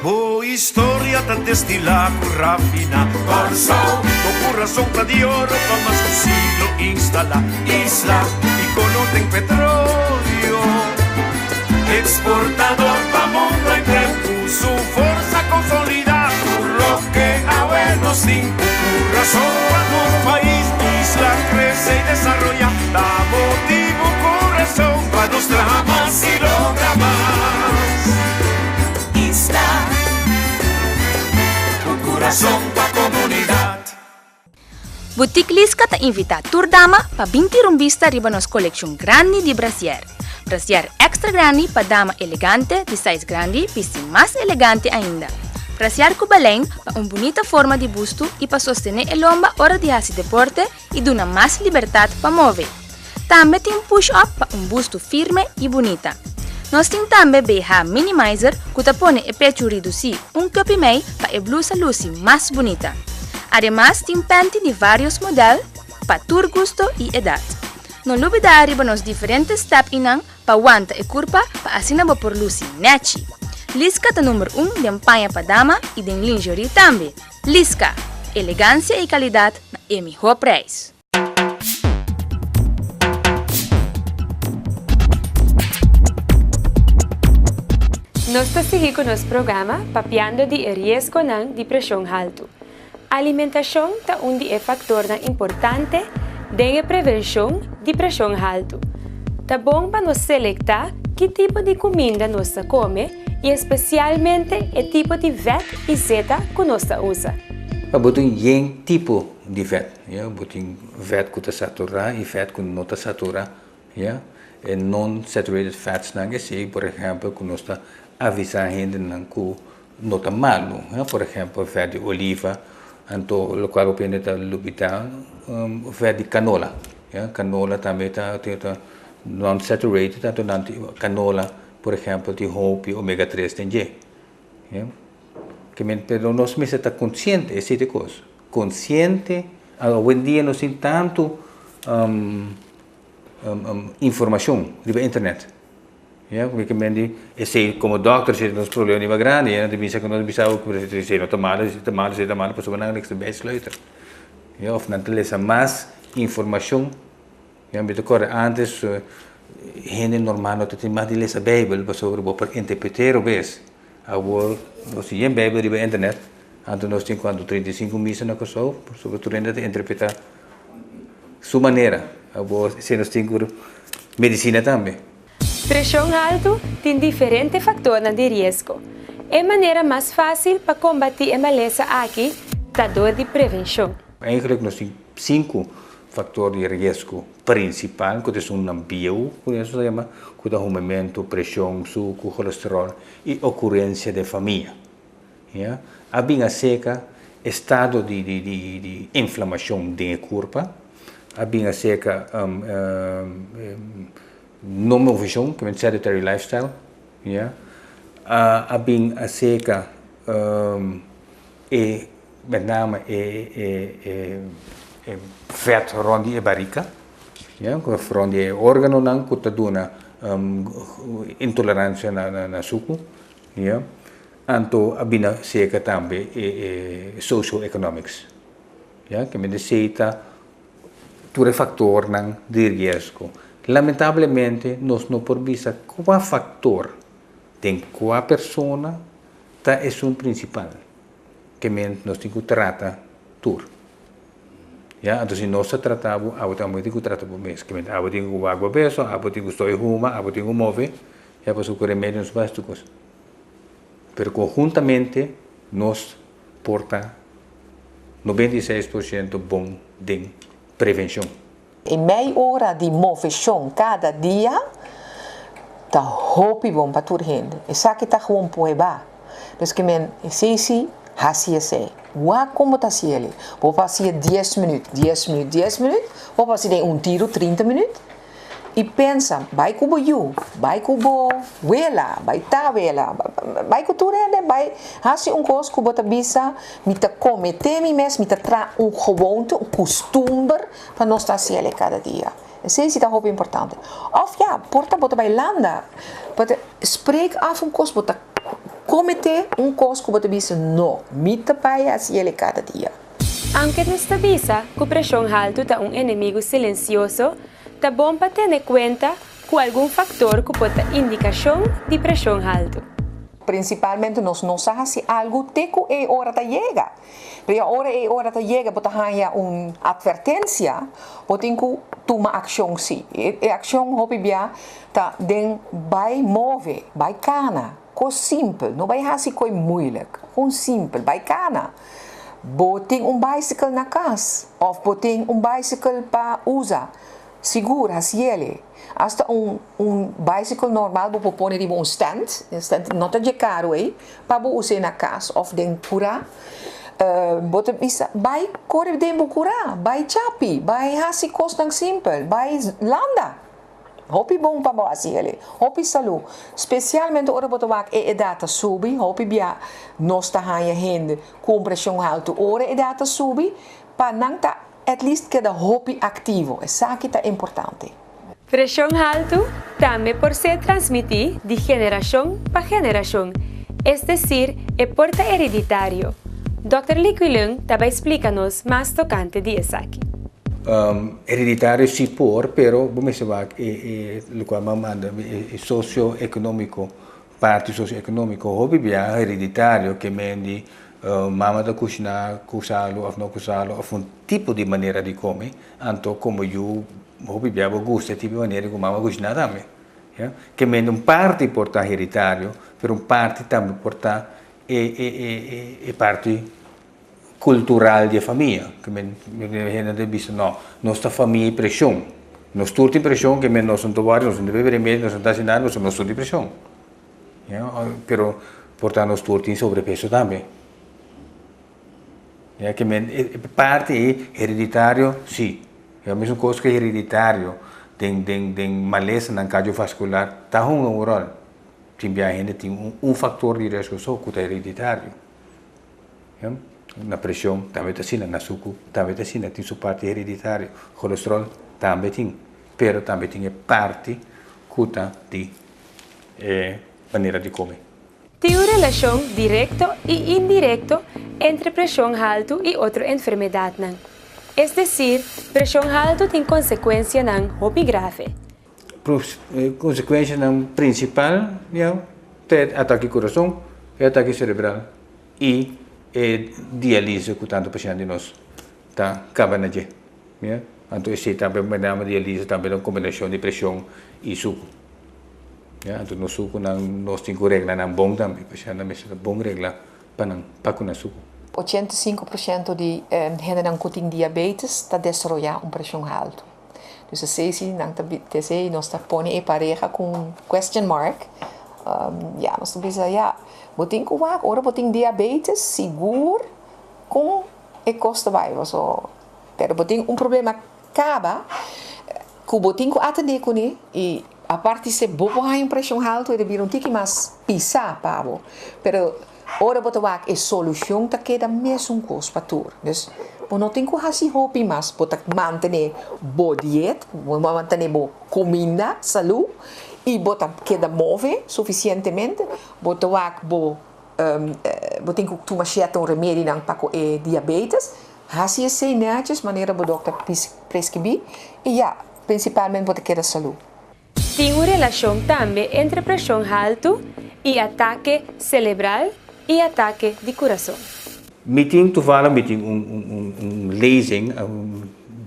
Bo. historia ta destilá ku rafiná. Kòrsou, bo kurason ta di oro pa mas ku siglo instalá. Isla ikono den petroleo, eksportador pa mundo henter. Ku su forsa konsolidá tur loke awe nos tin. Ku kurason pa nos pais, isla krese i desaroyá. Ta motibu ku rason pa nos traha mas i logra mas. Isla, ku kurason pa komunidat. Boutique Liska ta invitá tur dama pa bin tira un bista riba nos kolekshon grandi di brasier. Brasier èkstra grandi pa dama elegante di size grandi bisti mas elegante ainda. Brasier ku balein pa un bunita forma di bustu i pa sostené e lomba ora di hasi deporte i duna mas libertat pa move. Tambe tin push up pa un bustu firme i bunita. Nos tin tambe BH minimizer ku ta pone e pechu ridusí un cup i mei pa e blusa lusi mas bunita. Ademas tin panty di varios model pa tur gusto i edat. No lubidá riba nos diferente step-inan pa wanta e kurpa pa asina bo por lusi nèchi. Liska ta number un den paña pa dama i den lingerie tambe. Liska, elegansia i kalidat na e mihó prijs. Nos ta sigui ku nos programa papiando di e riesgonan di preshon haltu. Alimentashon ta un di e faktornan importante den e prevenshon di preshon haltu. Ta bon pa nos selektá ki tipo di kuminda nos ta kome i espesialmente e tipo di vèt i zeta ku nos ta usa. Bo tin yen tipo di vèt. Ya, bo tin vèt ku ta saturá i vèt ku no ta saturá, ya. E non-saturated fats nan esei, por ehèmpel, ku nos ta avisá hendenan ku no ta malu, ya. Por ehèmpel, vèt di oliva, anto lokual hopi hende ta lubidá, vèt di kanola, ya. Kanola tambe ta ta non-saturated, anto nan tin kanola, por ehèmpel, tin hopi omega tres den dje, ya. Pero nos mester ta konsiente, esei ta e kos. Konsiente, awendia nos tin tantu informashon riba internet, ya, ku ke men di esei komo dòkter esei ta nos problema di mas grandi, nan ta bisa ku nos bisa bo ku esei no ta malu, esei ta malu, esei ta malu, pasobra nan ta bijsluiter, ya, òf nan ta lesa mas informashon, ya, mi ta kòrda ántes hende normal no ta tin mas di lesa beibel pasobra bo por interpret'é robes. Awor nos tin yen Bijbel riba internet, anto nos tin cuanto 35 misa na Kòrsou, pasobra tur hende ta interpreta su manera. Awor si nos tin ku medicina tambe. Preshon haltu tin diferente faktornan di riesgo. E manera mas fásil pa kombatí e malesa aki ta dor di prevenshon. Eigenlijk nos tin sinku faktor di riesgo prinsipal ku ta esunnan bieu ku nos ta yama, ku ta humementu, preshon, suku, kolesteròl i okurensia den famia. Ya. A bin aserka estado di di di di inflamashon den e kurpa, a bin aserka no moveshon, ke men sedentary lifestyle, ya. A a bin aserka e met name e e e e vèt rònt di e barika. Ya, ku rònt di e órganonan ku ta duna intoleransia na suku, ya. Anto a bina serka tambe e socio-economics, ya. Ke men esei ta tur e faktornan di riesgo. Lamentablemente nos no por bisa kua faktor den kua persona ta esun prinsipal. Ke men nos tin ku trata tur. Ya, anto si nos ta trata bo, abo tambe tin ku trata bo mes. Kimente abo tin ku wak bo beso, abo tin ku stoi huma, abo tin ku move, ya pasobra ku remedio no ta basta tur kos. Pero konhuntamente nos por ta 96% bon den prevenshon. E mei ora di moveshon kada dia ta hopi bon pa tur hende. Esaki ta gewoon prueba. Dus ke men esei si, hasi esei. Wak kon bo ta hasi el'i. Bo por hasi'e dies minüt, dies minüt, dies minüt, bo por hasi den un tiru trinta minüt. I pensa, bai ku bo yu, bai ku bo wela, bai ta wela, bai ku tur hende, bai hasi un kos ku bo ta bisa, mi ta kometé mi mes, mi ta traha un gewoonte, un kustumber pa nos ta hasi el'e kada dia. Esei si ta hopi importante. Òf ya, por ta bo ta bai landa, bo ta spreek af un kos, bo ta. Komete un kos ku bo ta bisa, "No, mi ta bai hasi e kada dia." Aunke nos ta bisa ku preshon haltu ta un enemigu silensioso, ta bon pa tene kuenta ku algun faktor ku por ta indikashon di preshon haltu. Prinsipalmente nos no sa hasi algu te ku e ora ta yega. Pero ora e ora ta yega, bo ta haña un atvertensia, bo tin ku tuma akshon si. E akshon hopi bia ta den bai move, bai kana. Kos simpel, no bai hasi kos moeilijk. Gewoon simpel, bai kana. Bo tin un bicycle na kas, òf bo tin un bicycle pa usa. Sigur, hasié. Hasta un bicycle normal, bo pone riba un stand, stand no ta karu, eh, pa bo usa na kas òf den kurá. Bo ta bisa, bai kore den bo kurá, bai chapi, bai hasi kosnan simpel, bai landa. Hopi bon pa bo hasi ele. Hopi salú. Spesialmente ora bo ta wak e edat ta subi, hopi bia nos ta haña hende ku preshon haltu. Ora edat ta subi, pa nan ta at least keda hopi aktivo. Esaki ta importante. Preshon haltu tambe por ser transmití di generashon pa generashon, es desir, e por ta hereditario. Dr. Liquilung tambe splika nos mas tokante di esaki. Hereditario si por, pero ban bisa e loke mi manda e sosioekonómiko, parti sosioekonómiko, hopi bia hereditario ke men di mama ta kushiná ku salu òf no ku salu òf un tipo di manera di kome, anto komo yu hopi bia bo gusta e tipo di manera ku mama kushiná tambe. Ja? Ke men un parti por ta hereditario, pero un parti tambe por ta e parti kultural di famia. Ke men hende ta bisa, "No, nos ta famia preshon. Nos tur tin preshon, ke men nos no ta nos no bebe remedio, nos no ta hasi nada, nos tur tin preshon." Ja? Pero por ta nos tur tin sobrepeso tambe. Ja, ke men parti hereditario, si. E mesun kos ku hereditario den malesanan kardiovaskular ta hunga un ròl. Tin bia hende tin un faktor di riesgo so ku ta hereditario. Ja? Na preshon tambe ta asina, na suku tambe ta asina, tin su parti hereditario. Kolesterol tambe tin, pero tambe tin e parti ku ta di manera di kome. Tin un relashon direkto i indirekto entre preshon haltu i otro enfermedatnan. Es desir, preshon haltu tin konsekuensianan hopi grave. Konsekuensianan prinsipal, ja, ta atake di kurason, atake serebral i e diálise ku tantu pashènt di nos ta kaba na dje. Ja? Anto esei tambe met name diálise tambe un kombinashon di preshon i suku. Ja, anto nos sukunan nos tin ku regla nan bon tambe, pashèntnan mester bon regla pa nan pa ku nan suku. 85% di hendenan ku tin diabetes ta desaroyá un preshon haltu. Dus asina nan ta esei nos ta pone e pareha ku un question mark. Ja, nos ta bisa, ja, bo tin ku wak, ora bo tin diabetes, sigur ku e kos ta bai, so, pero bo tin un problema kaba ku bo tin ku atendé kuné i aparte si bo por haña un preshon haltu e ta bira un tiki mas pisá pa bo. Pero ora bo ta wak e solushon ta keda mesun kos pa tur. Dus bo no tin ku hasi hopi mas, bo ta mantené bo dieta, bo mantené bo kuminda, salú i bo ta keda move sufisientemente, bo ta wak bo tin ku tuma sierto remedinan pa ku e diabetes, hasi esei netjes manera bo dòkter preskribí i ja, prinsipalmente bo ta keda salú. Tin un relashon tambe entre preshon haltu i atake serebral i atake di kurason. Mi tin toevallig mi tin un lezing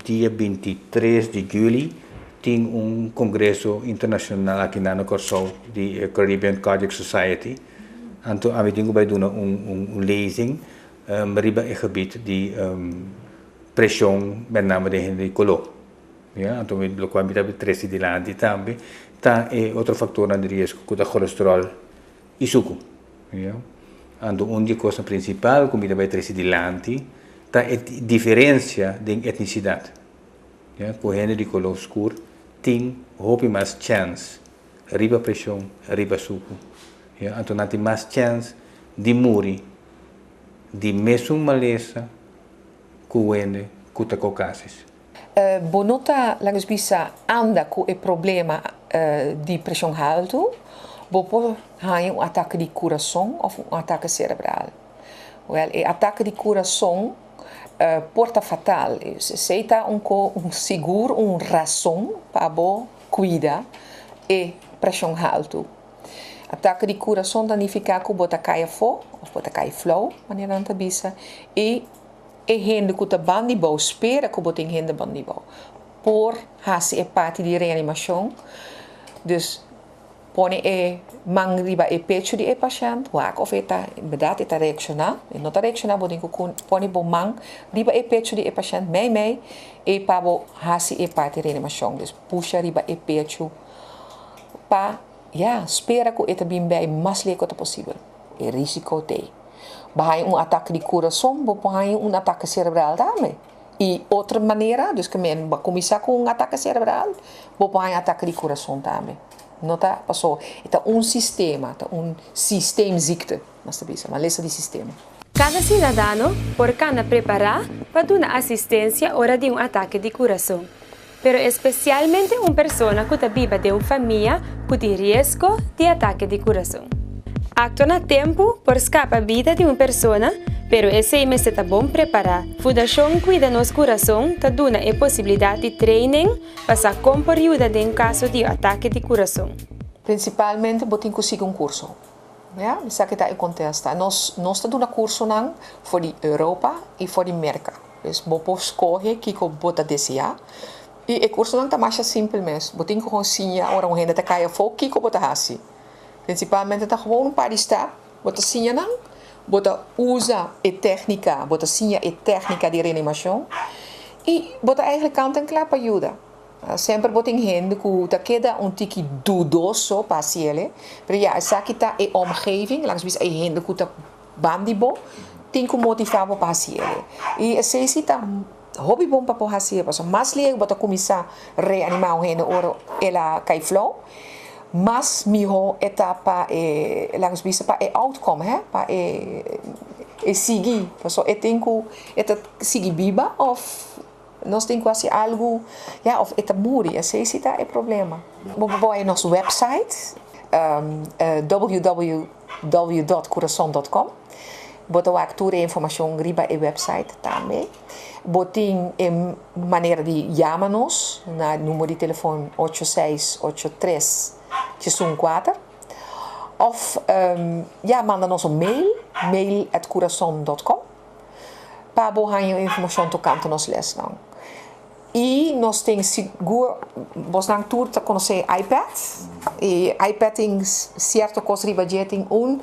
dia 23 di yüli, tin un kongreso internashonal aki na Kòrsou di Caribbean Cardiac Society. Anto ami tin ku bai duna un lezing riba e gebied di preshon, met name di hende di koló. Ja, anto loke mi ta trese dilanti tambe ta e otro faktornan di riesgo ku ta kolesterol i suku. Ja. Anto un di e kosnan prinsipal ku mi ta bai trese dilanti ta e diferensia den etnisidat. Ja, ku hende di koló skur tin hopi mas chèns riba preshon, riba suku. Ja, anto nan tin mas chèns di muri di mesun malesa ku hende ku ta Caucasisch. Bo no ta, laga nos bisa, anda ku e problema di preshon haltu. Bo por haña un atake di kurason òf un atake serebral. Wèl, e atake di kurason por ta fatal. Esei ta un ko un sigur un rason pa bo kuida e preshon haltu. Atake di kurason ta nifiká ku bo ta kai afó òf bo ta kai flou, manera nan ta bisa, i e hende ku ta banda di bo spera ku bo tin hende banda di bo por hasi e parti di reanimashon. Dus pone e man riba e pechu di e pashènt, wak òf e ta bèrdat e ta reakshoná. E no ta reakshoná, bo tin ku pone bo man riba e pechu di e pashènt mei mei i pa bo hasi e parti reanimashon. Dus pusha riba e pechu pa ya spera ku e ta bin bei mas lihé ku ta posibel. E risiko t'ei. Bo haña un atake di kurason, bo por haña un atake serebral tambe. I otro manera, dus ke men bo a kuminsá ku un atake serebral, bo por haña atake di kurason tambe. No ta paso e ta un sistema, ta un systeemziekte, nos ta bisa, malesa di sistema. Kada siudadano por kana prepará pa duna asistensia ora di un atake di kurason, pero espesialmente un persona ku ta biba den un famia ku tin riesgo di atake di kurason. Aktua na tempu por skapa bida di un persona, pero esei mester ta bon prepará. Fundashon Kuida Nos Kurason ta duna e posibilidat di training pa sa kon por yuda den kaso di atake di kurason. Prinsipalmente bo tin ku sigui un kurso. Ya, esaki ta e kontesta. Nos nos ta duna kursonan for di Europa i for di Merka. Dus bo por skohe kiko bo ta deseá. I e kursonan ta masha simpel mes. Bo tin ku gewoon siña ora un hende ta kai afó kiko bo ta hasi. Prinsipalmente ta gewoon un par di stèp bo ta siña nan. Bo ta usa e téknika, bo ta siña e téknika di reanimashon i bo ta eigentlik kant en kla pa yuda. Semper bo tin hende ku ta keda un tiki dudoso pa hasi el, pero ya esaki ta e omgeving, laga nos bisa e hende ku ta ban di bo tin ku motivá bo pa hasi el. I esei si ta hopi bon pa por hasi el, pasobra mas leu bo ta kuminsá reanimá un hende ora el a kai flou, mas mihó e ta pa e, laga nos bisa pa e outcome, he, pa e sigui, pasobra e tin ku e ta sigui biba òf Nos tin ku hasi algu, ya, of e ta muri, esei si ta e problema. Bo por bai nos website www dot kurason dot com, bo ta wak tur e informashon riba e website tambe. Bo tin e manera di yama nos na numero di telefon ocho seis ocho tres diesun kuater of ya manda nos un mail, mail at kurason dot com. Pa bo haña informashon tokante nos lesnan. I nos tin sigur, bosnan tur ta konosé iPad. I iPad tin sierto kos riba dje, tin un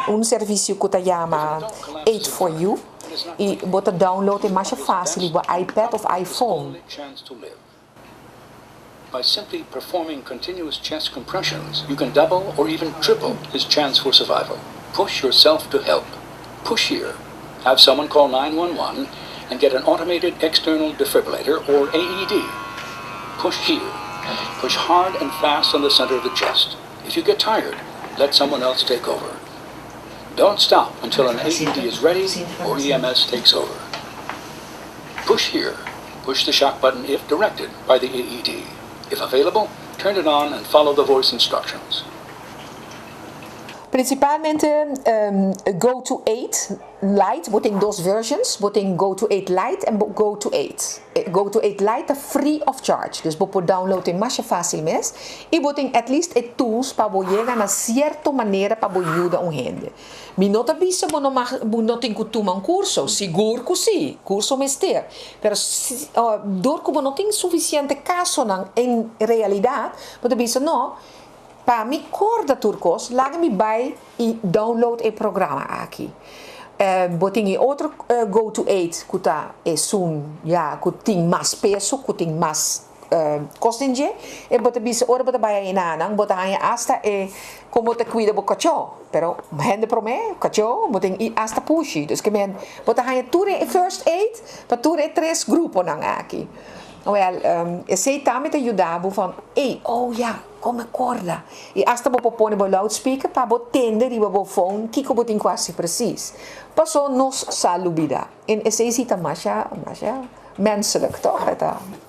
un servisio ku ta yama Aid for You i bo ta download e masha fásil riba iPad òf iPhone. By simply performing continuous chest compressions, you can double or even triple his chance for survival. Push yourself to help. Push here. Have someone call 911 and get an automated external defibrillator or AED. Push here. Push hard and fast on the center of the chest. If you get tired, let someone else take over. Don't stop until an AED is ready or EMS takes over. Push here. Push the shock button if directed by the AED. If available, turn it on and follow the voice instructions. Prinsipalmente Go to Eight Lite, bo tin dos versions, bo tin Go to Eight Lite en Go to Eight. Go to Eight Lite ta free of charge, dus bo por download e masha fácil mes i bo tin at least e tools pa bo yega na sierto manera pa bo yuda un hende. Mi no ta bisa bo no mag, bo no tin ku tuma un kurso, sigur ku si, kurso mester, pero si dor ku bo no tin sufisiente kasonan en realidat, bo ta bisa no, pa mi korda tur kos, laga mi bai i download e programa aki. Bo tin e otro Go to Aid ku ta esun ya ku tin mas peso, ku tin mas Kos den dje, e bo ta bisa ora bo ta bai ainanan, bo ta haña asta e kon bo ta kuida bo kachó, pero hende promé kachó bo tin i asta pushi, dus ke men bo ta haña tur e first aid pa tur e tres gruponan aki. Wèl, esei tambe ta yuda bo van, ey, oh ya, kon mi korda. I asta bo por pone bo loudspeaker pa bo tende riba bo phone kiko bo tin ku hasi presis. Paso nos sa lubida. En esei si ta masha, masha. menselijk, toch? E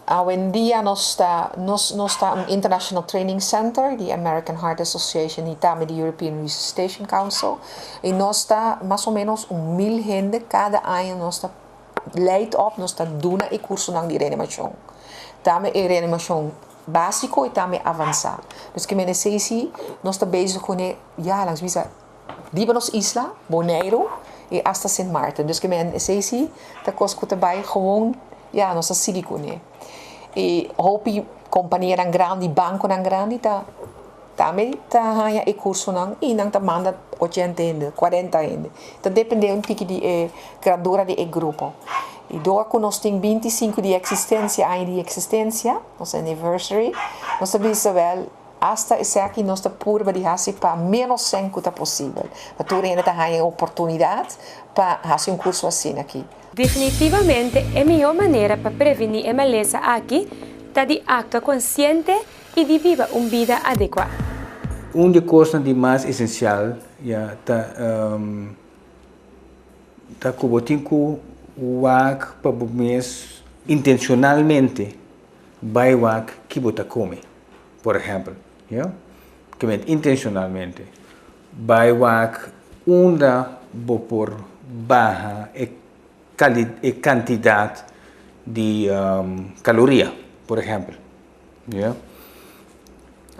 Awendia nos ta nos ta un International Training Center di American Heart Association y tambe di European Resuscitation Council y nos ta mas o menos un 1000 hende cada aña nos ta leid op, nos ta duna e cursonan di reanimacion. Tambe e reanimacion basico y tambe avansa. Dus ke men esey nos ta bezig cu ne, ja, langs bisa riba nos isla, Boneiro y hasta Sint Maarten. Dus ke men esey si ta cos cu ta bay gewoon, ja, nos ta sigui cu ne. Y hopi companianan grandi, banconan grandi ta tambe ta haya e cursonan y nan ta manda 80 hende, 40 hende. Ta depende un tiki di e grandura di e grupo. Y door cu nos tin 25 di existencia, aña di existencia, nos anniversary, nos ta bisa wel, hasta esaki nos ta purba di haci pa menos shen cu ta posibel. Pa tur hende ta haya oportunidad pa haci un curso asina aki. Definitivamente e miho manera pa preveni e malesa aki ta di actua consciente y di biba un bida adecua. Un di e cosnan di mas esencial ya ta ta cu bo tin cu wak pa bo mes intencionalmente bay wak ki bo ta come, por ehempel, ya, kimente intencionalmente bay wak unda bo por baha e e cantidad di caloria, por ehempel, ya.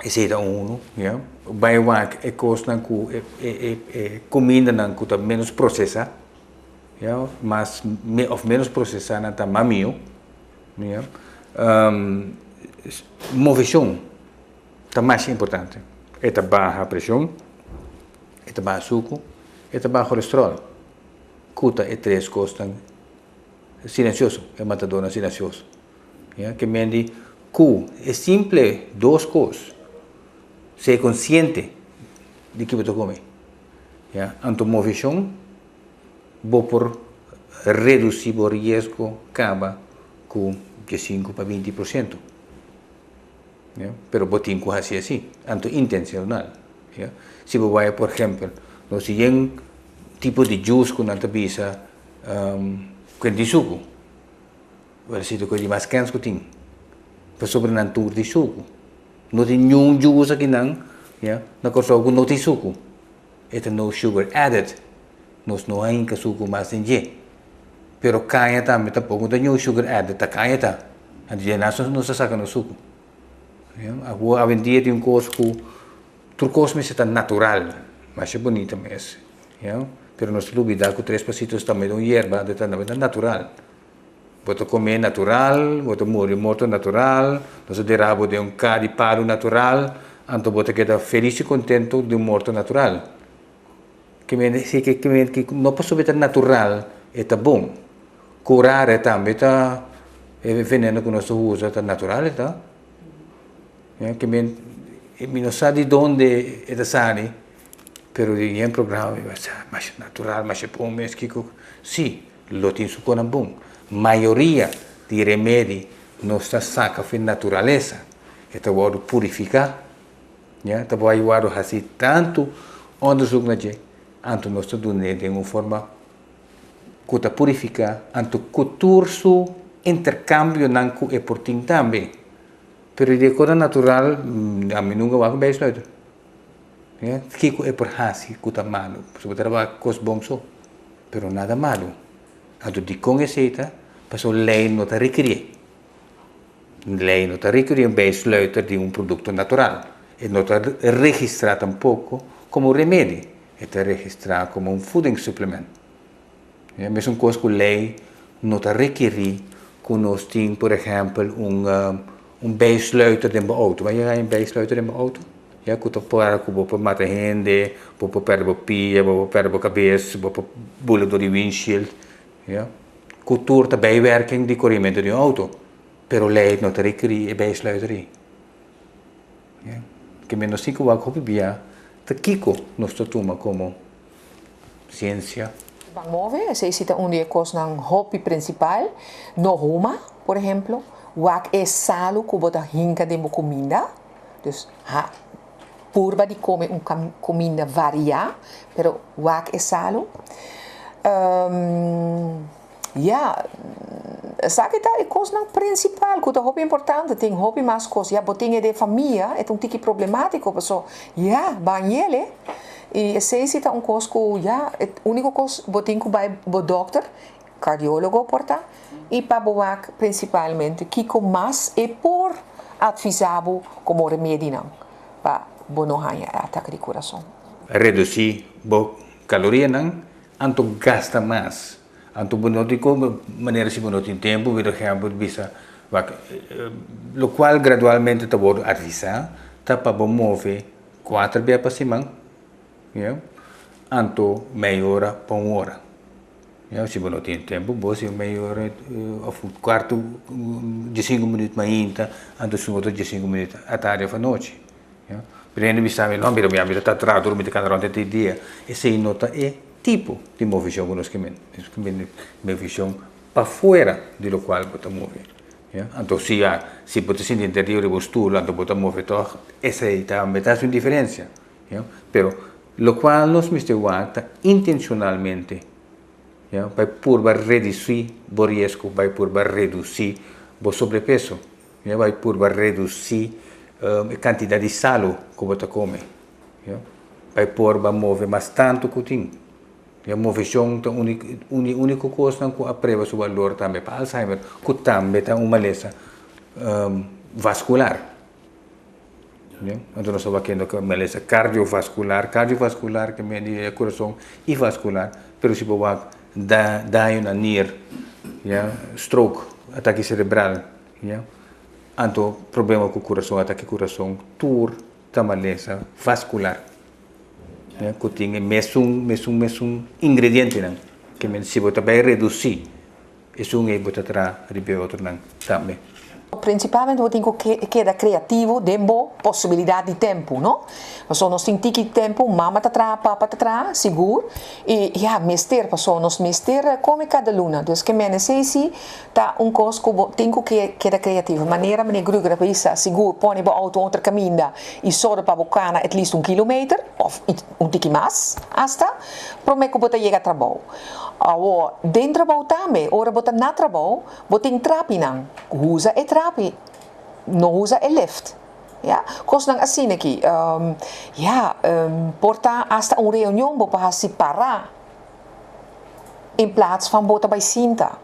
Esey ta uno, ya. Bay wak e cosnan cu e e e cumindanan cu ta menos procesa, ya, mas of menos procesa nan ta mas miho, ya. Movecion ta mas importante, e ta baha presion, e ta baha sucu, e ta baha colesterol. Ku ta e tres kosnan silensioso, e matadornan silensioso? Ya, ke men di ku e simple dos kos, ser konsiente di ki bo ta kome, ya, anto moveshon, bo por redusí bo riesgo kaba ku diesinku pa 20%. Ya, pero bo tin ku hasi así, anto intenshonal. Ya, si bo bai por ehempel, nos tin yen tipo di juice ku nan ta bisa ku e di suku. Wel si ta ku e di mas kens ku tin, pasobra nan tur di suku. No tin niun juice akinan, ya, na Kòrsou ku no tin suku. E ta no sugar added. Nos no a hinka suku mas den dje. Pero kaña tambe tampoko no ta no sugar added, ta kaña ta. Anto dje nan nos ta saka nos suku. Awor awendia tin un kos ku tur kos mester ta natural, masha bunita mes, ya, pero nos ta lubida ku tres pasitos tambe ta un yerba, anto tambe ta natural. Bo ta kome natural, bo ta muri morto natural, nos ta dera bo den un ka di palu natural, anto bo ta keda felis i kontento di un morto natural. Ke men si ke men ki no pasobra e ta natural e ta bon. Curare tambe ta e veneno ku nos ta usa ta natural e ta. Ya ke men mi no sa di donde e ta sali pero di yen programa mi a sa masha natural masha bon mes kiko si lo tin su konan bon. Mayoria di remedi nos ta saka for naturalesa e ta wòrdu purifiká. Ya, ta bai wòrdu hasi tantu onderzoek na dje, anto nos ta dun'é den un forma ku ta purifiká, anto ku tur su interkambionan ku e por tin tambe. Pero di e kosnan natural, ami nunka wak bijsluiter. Ya, kiko e por hasi ku ta malu? Pasobra bo ta trabaha kos bon so, pero nada malu. Anto dikon esei ta? Pasobra lei no ta rekirié. Lei no ta rekerí un bijsluiter di un produkto natural. E no ta registrá tampoko komo remedi. E ta registrá komo un voedingssupplement. E mesun kos ku lei no ta rekerí ku nos tin, por ehèmpel, un un bijsluiter den bo outo. Bo a yega haña un bijsluiter den bo outo? Ya ku ta para ku bo por mata hende, bo por pèrdè bo pia, bo por pèrdè bo kabes, bo por bula dor di windshield. Ya. Ku tur ta bijwerking di korimentu di un outo, pero lei no ta rekerí e bijsluiter ei. Ya. Ke men nos tin ku wak hopi bia ta kiko nos ta tuma komo siensia. Ban move, esei si ta un di e kosnan hopi prinsipal. No huma, por ehemplo. Wak e salu ku bo ta hinka den bo kuminda. Dus ha purba di kome un kuminda variá, pero wak e salu. Ya, Esaki ta e kosnan prinsipal ku ta hopi importante. Tin hopi mas kos. Ya bo tin e den famia, e ta un tiki problemátiko paso ya bañ'el i esei si ta un kos ku ya e úniko kos bo tin ku bai bo dòkter, kardiólogo por ta, i pa bo wak prinsipalmente kiko mas e por atvisá bo komo remedinan pa bo no haña e atake di kurason. Redusí bo kalorianan anto gasta mas. Anto bo no tin como manera si bo no tin tempo, por ehempel bisa wak locual gradualmente ta wordo advisa ta pa bo move cuater bia pa siman, ya, anto mei ora pa un ora. Ya, si bo no tin tempo bo haci mei ora of un cuarto diescinco minuut mainta anto su otro diescinco minuut atardi of anochi. Ya. Pero hende bisa mi, no, mira mi ami ta traha duru, mi ta cana rond henter dia. Esey no ta e tipo di movecion cu nos ke men. Nos ke men movecion pafuera di locual bo ta move. Ya. Anto si ya, si bo ta sinti henter dia riba un stoel anto bo ta move toch, esey tambe ta haci un diferencia. Ya. Pero locual nos mester wak ta intencionalmente, ya, bay purba reduci bo riesgo, bay purba reduci bo sobrepeso. Mi a bai purba redusí e kantidat di salu ku bo ta kome. Bai purba move mas tantu ku tin. E moveshon ta un di úniko kosnan ku a preba su balor tambe pa Alzheimer, ku tambe ta un malesa vaskular. Anto nos ta wak ku malesa kardiovaskular, kardiovaskular ke men di e kurason i vaskular, pero si bo wak daño na nir, stroke, atake serebral. Ya. Anto problema ku kurason, atake kurason, tur ta malesa vaskular. Ya, ku tin e mesun, mesun, mesun ingredientenan. Ke men si bo ta bai redusí esun ei bo ta traha riba e otronan tambe. Prinsipalmente bo tin ku keda kreativo den bo posibilidat di tempu, no? Pasobra nos tin tiki tempu, mama ta traha, papa ta traha, sigur, i ya, mester, pasobra nos mester kome kada luna. Dus ke men esei si Ta un kos ku bo tin ku keda kreativo. Manera meneer Kruger a bisa, sigur pone bo outo un otro kaminda i sòru pa bo kana at least un kilometer òf un tiki mas asta promé ku bo ta yega trabou. Awor, den trabou tambe, ora bo ta na trabou, bo tin trapinan. Usa e trapi, no usa e lift. Ya, kosnan asina aki. Ya, por ta asta un reunion bo por hasi pará. In plaats van bo ta bai sinta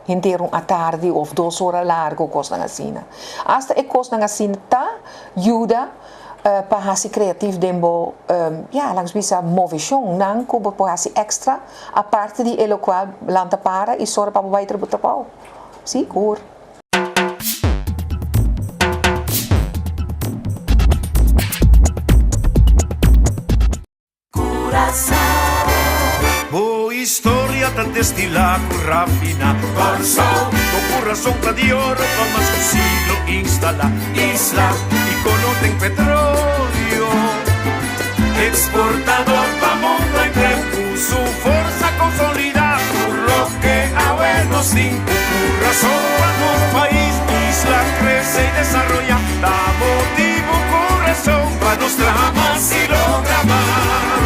henter un atardi of dos ora largo kosnan asina. Asta e kosnan asina ta yuda pa hasi kreatif den bo, ya, laga nos bisa moveshonnan ku bo por hasi ekstra aparte di e lokual lanta para i sòru pa bo bai tra bo trabou. Sigur. Bo historia ta destilá ku rafina Kòrsou, bo kurason ta di oro pa mas ku siglo instalá Isla ikono den petroleo Eksportador pa mundo henter Ku su forsa konsolidá Tur loke awe nos tin Ku kurason pa nos pais Isla krese i desaroyá Ta motibu ku rason pa nos traha mas i logra mas.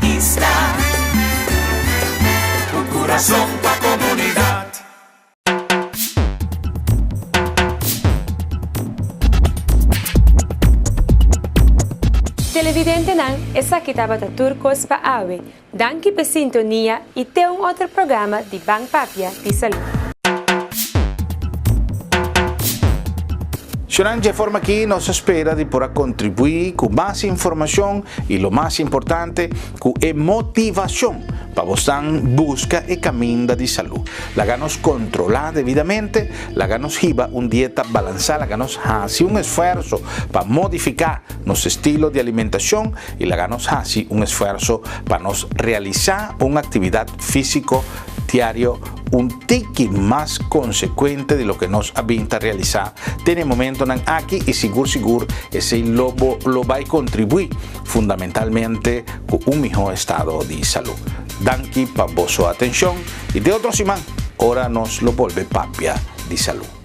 Isla, ku kurason pa komunidat. Televidentenan, esaki tabata tur kos pa awe. Danki p'e sintonia i te un otro programa di Ban Papia di Salú. Shonnan, dje forma aki nos a spera di por a kontribuí ku mas informashon i lo mas importante, ku e motivashon pa bosnan buska e kaminda di salú. Laga nos kontrolá debidamente, laga nos hiba un dieta balansá, laga nos hasi un esfuerso pa modifiká nos estilo di alimentashon i laga nos hasi un esfuerso pa nos realisá un aktividat físiko diario un tiki mas konsekuente di loke nos a bin ta realisá den e momentonan aki i sigur sigur esei lo bo lo bai kontribuí fundamentalmente ku un mihó estado di salú. Danki pa boso atenshon i te otro siman ora nos lo bolbe papia di salú.